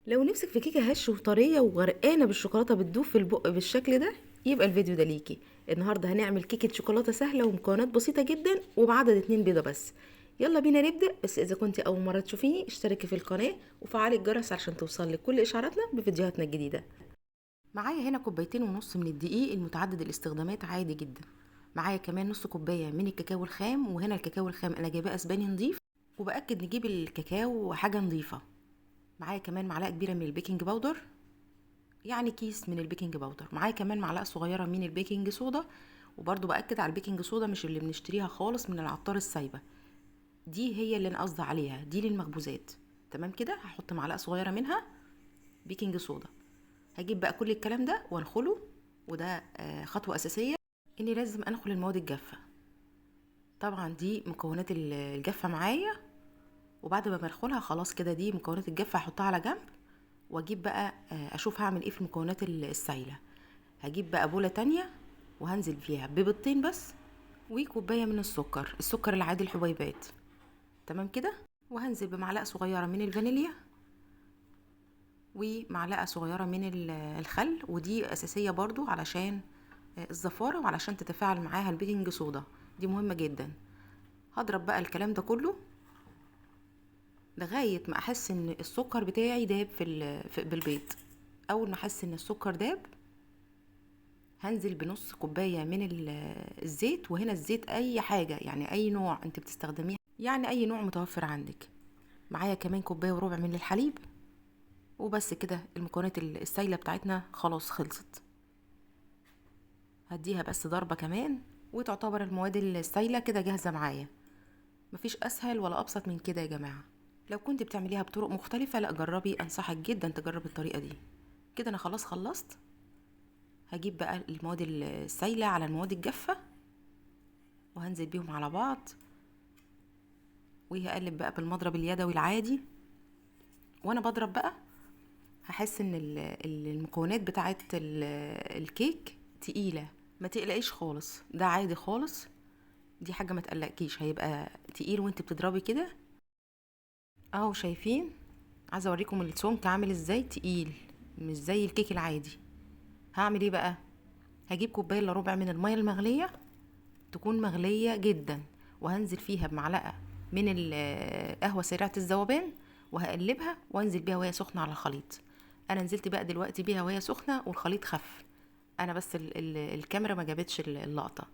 لو نفسك في كيكة هش وطريه وغرقانه بالشوكولاته بتدوب في البق بالشكل ده، يبقى الفيديو ده ليكي. النهارده هنعمل كيكة شوكولاتة سهلة ومكونات بسيطة جدا وبعدد 2 بيضة بس. يلا بينا نبدا. بس اذا كنت اول مرة تشوفيني اشتركي في القناة وفعلي الجرس عشان توصلك كل اشعاراتنا بفيديوهاتنا الجديدة. معايا هنا 2.5 كوباية من الدقيق المتعدد الاستخدامات عادي جدا. معايا كمان نص كوباية من الكاكاو الخام، وهنا الكاكاو الخام انا جايباه اسباني نظيف، وباكد نجيب الكاكاو حاجة نظيفة. معايا كمان معلقه كبيرة من ال baking powder، يعني كيس من ال baking powder. معايا كمان معلقه صغيرة من ال baking soda، وبرده باكد على ال baking soda مش اللي بنشتريها خالص من العطار السايبه، دي هي اللي انا قصدي عليها، دي للمخبوزات. تمام كده. هحط معلقه صغيرة منها baking soda. هجيب بقى كل الكلام ده وانخله، وده خطوة اساسية اني لازم انخل المواد الجافه. طبعا دي مكونات الجافه معايا، وبعد ما بنخلها خلاص كده دي مكونات الجافه هحطها على جنب، واجيب بقى اشوف هعمل ايه في المكونات السايله. هجيب بقى بوله تانية وهنزل فيها ببيضتين بس وكوبايه من السكر، السكر العادي الحبيبات. تمام كده. وهنزل بمعلقه صغيرة من الفانيليا ومعلقة صغيرة من الخل، ودي اساسية برضو علشان الزفاره وعلشان تتفاعل معاها ال baking soda، دي مهمة جدا. هضرب بقى الكلام ده كله لغاية ما احس ان السكر بتاعي داب في بالبيض. اول ما احس ان السكر داب هنزل بنص كوباية من الزيت، وهنا الزيت اي حاجة، يعني اي نوع انت بتستخدميه، يعني اي نوع متوفر عندك. معايا كمان 1.25 كوباية من الحليب، وبس كده المكونات السايله بتاعتنا خلاص خلصت. هديها بس ضربه كمان وتعتبر المواد السايله كده جاهزة معايا. مفيش اسهل ولا ابسط من كده يا جماعة. لو كنت بتعمليها بطرق مختلفة لا جربي، انصحك جدا تجربي الطريقة دي. كده انا خلاص خلصت. هجيب بقى المواد السايله على المواد الجافه وهنزل بيهم على بعض، وهقلب بقى بالمضرب اليدوي العادي. وانا بضرب بقى هحس ان المكونات بتاعت الكيك تقيلة. ما تقلقيش خالص، ده عادي خالص، دي حاجة ما تقلقكيش، هيبقى تقيل وانت بتضربي كده اهو. شايفين؟ عايزه اوريكم السمك عامل ازاي، تقيل مش زي الكيك العادي. هعمل ايه بقى؟ هجيب 2.75 كوباية من المية المغليه، تكون مغليه جدا، وهنزل فيها بمعلقه من القهوة سريعة الذوبان، وهقلبها وانزل بيها وهي سخنة على الخليط. انا نزلت بقى دلوقتي بيها وهي سخنة والخليط خف، انا بس الكاميرا ما جابتش اللقطة.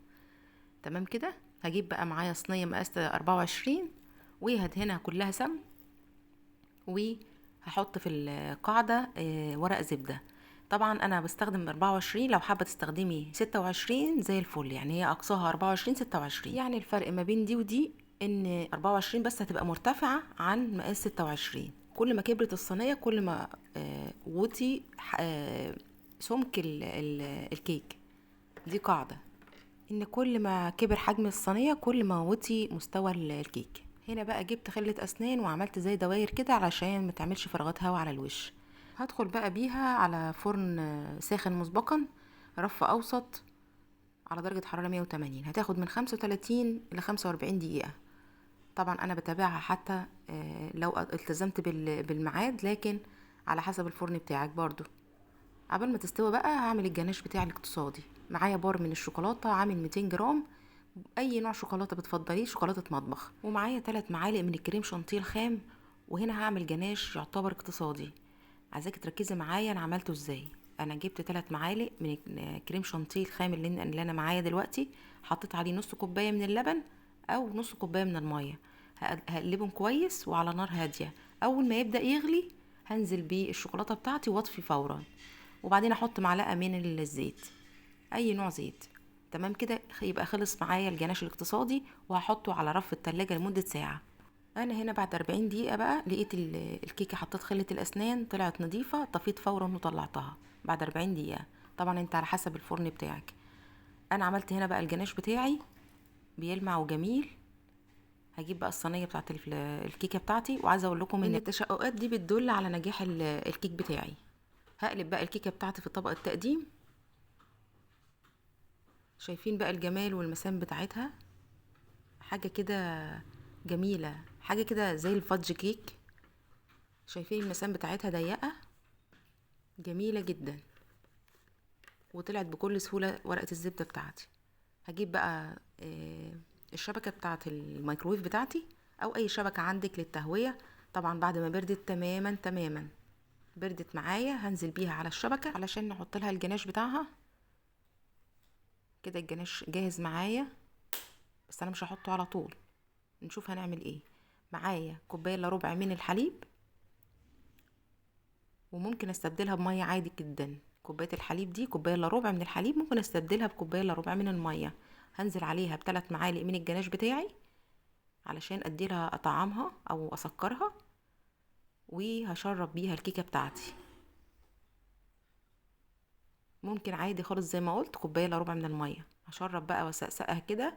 تمام كده. هجيب بقى معايا صينية مقاس 24 وهدهنها كلها سمن، وهحط في القاعدة ورق زبدة. طبعا انا بستخدم 24، لو حابة تستخدمي 26 زي الفل، يعني هي اقصاها 24 26، يعني الفرق ما بين دي ودي ان 24 بس هتبقى مرتفعة عن مقاس 26. كل ما كبرت الصينية كل ما وطي سمك الكيك. دي قاعدة، ان كل ما كبر حجم الصينية كل ما وطي مستوى الكيك. هنا بقى جبت خلة اسنان وعملت زي دواير كده علشان ما تعملش فراغات هواء على الوش. هدخل بقى بيها على فرن ساخن مسبقا، رف اوسط، على درجة حرارة 180. هتاخد من 35 ل 45 دقيقة. طبعا انا بتابعها حتى لو التزمت بالميعاد، لكن على حسب الفرن بتاعك برضو. عبال ما تستوي بقى هعمل الجناش بتاعي الاقتصادي. معايا بار من الشوكولاتة عامل 200 جرام، اي نوع شوكولاتة بتفضليه، شوكولاتة مطبخ، ومعايا 3 معالق من الكريم شانتيه الخام. وهنا هعمل جناش يعتبر اقتصادي، عايزاكي تركزي معايا انا عملته ازاي. انا جبت 3 معالق من الكريم شانتيه الخام اللي انا معايا دلوقتي، حطيت عليه نص كوباية من اللبن او نص كوباية من المية، هقلبهم كويس وعلى نار هادية. اول ما يبدا يغلي هنزل بالشوكولاته بتاعتي واطفي فورا، وبعدين احط معلقه من الزيت، اي نوع زيت. تمام كده. يبقى خلص معايا الجناش الاقتصادي، وهحطه على رف التلاجة لمدة ساعة. انا هنا بعد 40 دقيقة بقى لقيت الكيكة، حطيت خلة الاسنان طلعت نظيفة، طفيت فورا وطلعتها بعد 40 دقيقة. طبعا انت على حسب الفرن بتاعك. انا عملت هنا بقى الجناش بتاعي بيلمع وجميل. هجيب بقى الصينية بتاعت الكيكة بتاعتي، وعايزة اقول لكم ان التشققات دي بتدل على نجاح الكيك بتاعي. هقلب بقى الكيكة بتاعتي في طبق التقديم. شايفين بقى الجمال والمسام بتاعتها، حاجة كده جميلة، حاجة كده زي الفادج كيك. شايفين المسام بتاعتها ضيقه جميلة جدا، وطلعت بكل سهولة ورقة الزبدة بتاعتي. هجيب بقى الشبكة بتاعه الميكرويف بتاعتي او اي شبكة عندك للتهويه. طبعا بعد ما بردت تماما تماما، بردت معايا، هنزل بيها على الشبكة علشان نحط لها الجناش بتاعها. كده الجناش جاهز معايا، بس انا مش هحطه على طول، نشوف هنعمل ايه. معايا كوباية الا ربع من الحليب، وممكن استبدلها بميه عادي جدا. كوباية الحليب دي كوباية الا ربع من الحليب، ممكن استبدلها بكوبايه الا ربع من المية. هنزل عليها ب3 معالق من الجناش بتاعي علشان اديلها اطعمها او اسكرها، وهشرب بيها الكيكه بتاعتي. ممكن عادي خالص زي ما قلت كوباية الا ربع من المية. هشرب بقى واسقسقها كده.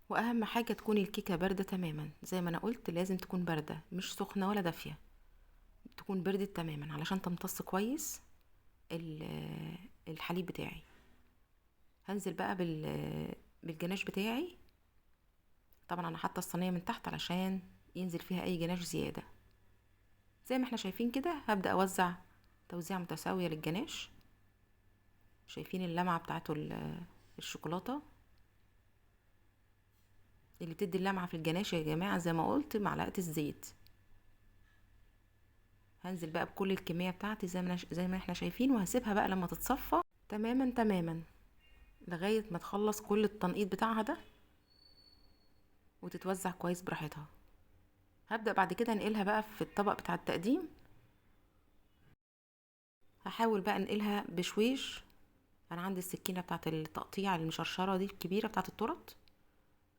واهم حاجة تكون الكيكه باردة تماما، زي ما انا قلت لازم تكون باردة، مش سخنة ولا دافيه، تكون بردت تماما علشان تمتص كويس الحليب بتاعي. هنزل بقى بالجناش بتاعي. طبعا انا حاطه الصينية من تحت علشان ينزل فيها اي جناش زيادة. زي ما احنا شايفين كده هبدا اوزع توزيعه متساوية للجناش. شايفين اللمعة بتاعته الشوكولاتة اللي بتدي اللمعة في الجناش يا جماعة، زي ما قلت معلقه الزيت. هنزل بقى بكل الكمية بتاعتي زي ما احنا شايفين، وهسيبها بقى لما تتصفى تماما تماما لغاية ما تخلص كل التنقيط بتاعها ده وتتوزع كويس براحتها. هبدا بعد كده انقلها بقى في الطبق بتاع التقديم. هحاول بقى انقلها بشويش. انا عندي السكينة بتاعه التقطيع المشرشره دي الكبيرة بتاعه التورت،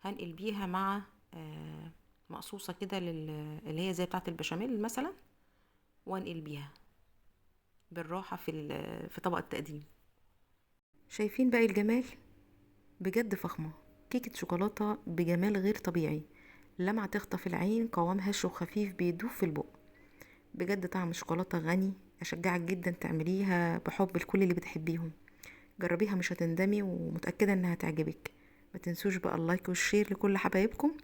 هنقل بيها مع مقصوصة كده اللي هي زي بتاعه البشاميل مثلا، وانقل بيها بالراحة في طبق التقديم. شايفين بقى الجمال؟ بجد فخمة، كيكة شوكولاتة بجمال غير طبيعي، لمعة تخطف العين، قوامها هش وخفيف بيدوب في البق، بجد طعم الشوكولاتة غني. اشجعك جدا تعمليها بحب لكل اللي بتحبيهم، جربيها مش هتندمي، ومتاكده انها هتعجبك. ما تنسوش بقى ال like وال share لكل حبايبكم.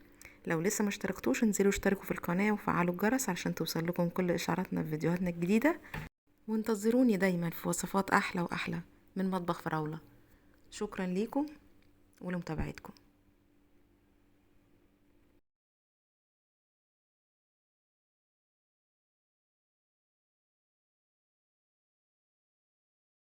لو لسه ما اشتركتوش انزلوا اشتركوا في القناة وفعلوا الجرس علشان توصل لكم كل اشعاراتنا في فيديوهاتنا الجديدة، وانتظروني دايما في وصفات احلى واحلى من مطبخ فراوله. شكرا ليكم ولمتابعتكم.